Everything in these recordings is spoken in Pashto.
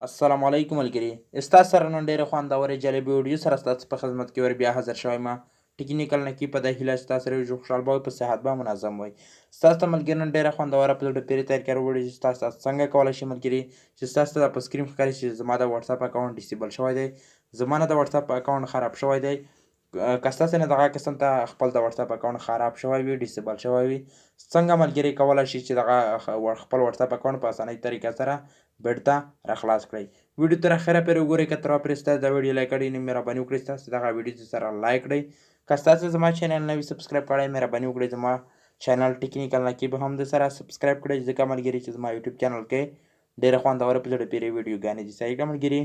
السلام علیکم ملګري، ستاسو سره نن ډېره خوندورې جالبې ویډیو سره ستاسو په خدمت کې ور بیا حاضر شوی ما ټکنیکل نقیب. په د هیله چې تاسو سره یو خوشحال به وئ، په صحت به منظم وئ. ستاسو ته ملګري نن ډېره خوندوره په زړه پورې طریقه وړي چې تاسو څنګه کولی شئ ملګري چې ستاسو ته په سکرین ښکاري چې زما د واتساپ اکاونټ ډیسیبل شوی دی، زما نه د واتساپ اکاونټ خراب شوی دی. که ستاسو نه دغه قسم ته خپل د واتساپ اکاونټ خراب شوی وي، ډیسیبل شوی وي، څنګه ملګري کولی شي چې دغه خپل واتساپ اکاونټ په اسانۍ طریقه سره بیرته راخلاص کړئ؟ ویډیو تر اخره پورې وګورئ. که تر پورې ستاسو دا ویډیو لایک کړئ نو مهرباني وکړئ ستاسو دغه ویډیو سره لایک کړئ. که ستاسو زما چینل نوی سبسکرایب کړئ، مهرباني وکړئ زما چینل ټکنیکل نقیب هم د سره سبسکرایب کړئ، ځکه ملګري چې زما یوټیوب چینل کې ډېره خوندوره په زړه پورې ویډیوګانې دي. صحیح ملګري،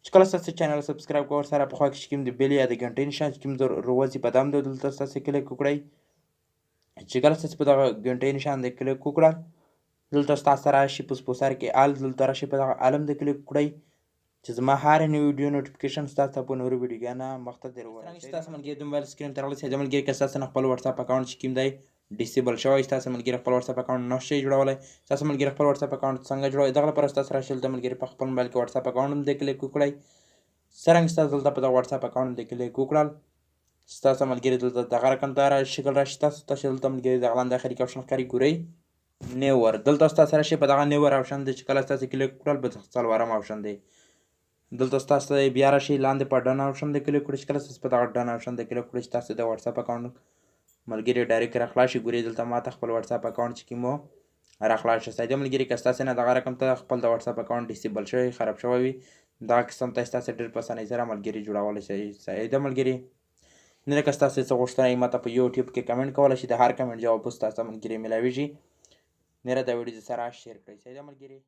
چې کله ستاسو چینل سبسکرایب کوئ سره په خوا کې چې کوم د بیل یا د ګنټې نشان چې کوم روځي په دم دی، دلته ستاسو کلیک وکړئ. چې کله ستاسو په دغه ګنټې نشان د کلیک وکړه، دلته ستاسو راشي په سپوسر کې آل، دلته راشي په دغه آل هم د کلیک وکړئ چې زما هر نوې ویډیو نوټیفیکیشن ستاسو په نورو ویډیوګانو مخته در ورسېږي. ستاسو ملګري د موبایل سکرین ته راغلی چې ملګري که ستاسو نه خپل واتساپ اکاونټ چې کوم دی ډیسیبل شوی، ستاسو ملګري خپل واتساپ اکاونټ نه شي جوړولی، ستاسو ملګري خپل واتساپ اکاونټ څنګه جوړوي؟ دغه لپاره ستاسو راشي دلته ملګري په خپل موبایل کې واتساپ اکاونټ هم د کلیک وکړئ. څرنګه ستاسو دلته په دغه واتساپ اکاونټ د کلیک وکړل، ستاسو ملګري دلته دغه رقم ته شکل راشي. تاسو ته دلته ملګري دغه لاندې اخري کې اپشن ښکاري، ګورئ نیور، دلته ستاسو راشي په دغه نیور اپشن دی. چې کله ستاسو کلیک وکړل به څلورم اپشن دی، دلته ستاسو بیا راشي لاندې په ډن اپشن دی کلیک کړئ. چې کله ستاسو په دغه ډن اپشن دی کلیک کړئ چې تاسو د واتساپ اکاونټ ملګري ډایرکټ راخلاص شي. ګورئ دلته ماته خپل واتساپ اکاونټ چې کوم راخلاص شي. ساده ملګري، که ستاسو نه دغه رقم ته خپل د واتساپ اکاونټ ډیسیبل شوی، خراب شوی وي، دغه قسم ته ستاسو ډېر په اسانۍ سره ملګري جوړولی شئ. ساده ملګري، نه که ستاسو څه غوښتنه وي ماته په یوټیوب کې کمنټ کولی شئ، د هر کمنټ جواب ستاسو ملګري میلاویږي. نره دا ویډیو سره شیر کړئ. ساده ملګري.